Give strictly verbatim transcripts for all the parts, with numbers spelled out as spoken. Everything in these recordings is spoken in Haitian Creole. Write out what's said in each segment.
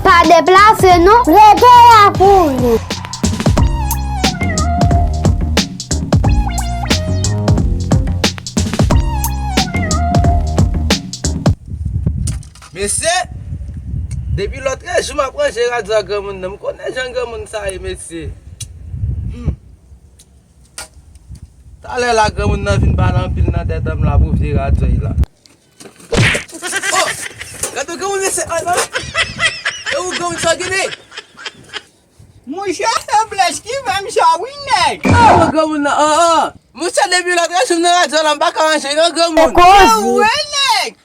Pa deplase non, rete la pou ou ye. Mesye, depi lòt jou m ap ranje radyo a granmoun nan, m konnen jan granmoun sa ye, mesye. Hmm. Talè la granmoun nan vin pale anpil nan tèt an m la pou vye radyo y la. Oh! Gade granmoun mesye an nan. E ou granmoun sa w gen? Monchè, feblès ki fè m sa wi nèg. Granmoun granmoun nan an an. Monchè, depi lòt jou m nan radyo la, m pa ka ranje non granmoun. Kozi. Wi nèg.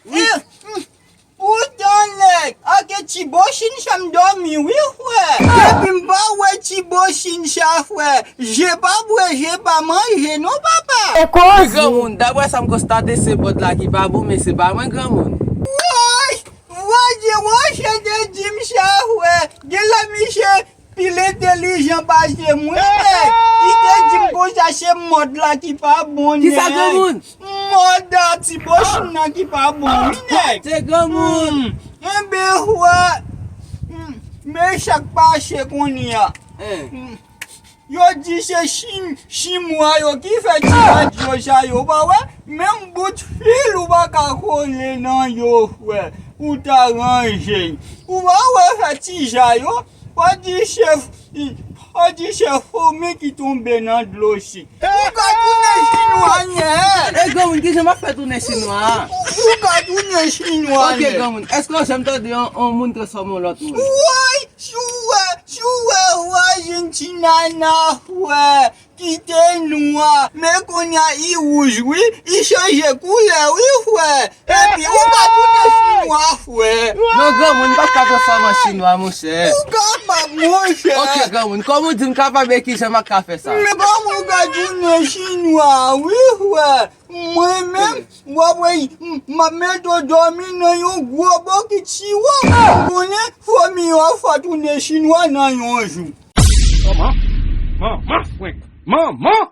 Poutan nèg, ake ti bochin sa m dòmi wi frè. Depi m pa wè ti bochin sa frè, je pa bwè, je pa manje non papa. Wi granmoun, daprè sa m konstate se bòd la ki pa bon, men se pa mwen granmoun. Woy, Wodye Woche te di m sa frè, genlè misye pil entèlijan pase mwen nèg. Li te di m konsa se mòd la ki pa bon nèg. Kisa granmoun? Mòd a ti bochin nan ki pa bon wi nèg. Se granmoun. Enben frè, men sa k pase kounye a. Yo di se chin, chinwa yo ki fè ti radyo sa yo, ou pa wè? Menm bout fil ou pa ka kole nan yo frè, pou ta ranje. Ou pa wè fè ti ja yo? Fò di se, fò di se fomi ki tonbe nan dlo si. Ou ka tounen chinwa nèg. E granmoun, kijan m ap fè tounen chinwa a? Ou ka tounen chinwa nèg. Ok granmoun, èske w janm tande yon, yon moun transfòme yon lòt moun? Woy, si w wè, si w wè vwazen ti nana frè, ki te nwa, men kounye a li wouj wi, li chanje koulè wi frè. Epi ou ka tounen chinwa frè. Non granmoun, m p ap ka transfòme an chinwa monchè. Ou kapab monchè. Ok granmoun, kòman w di m kapab e kijan m ap ka fè sa? Men kòman ou ka tounen chinwa wi frè. Mwen menm, w ap wè m ap mete w dòmi nan yon gwo bokit siwo. Ou konnen fomi yo fò tounen chinwa nan yon jou. Manman, manman frenk, manman.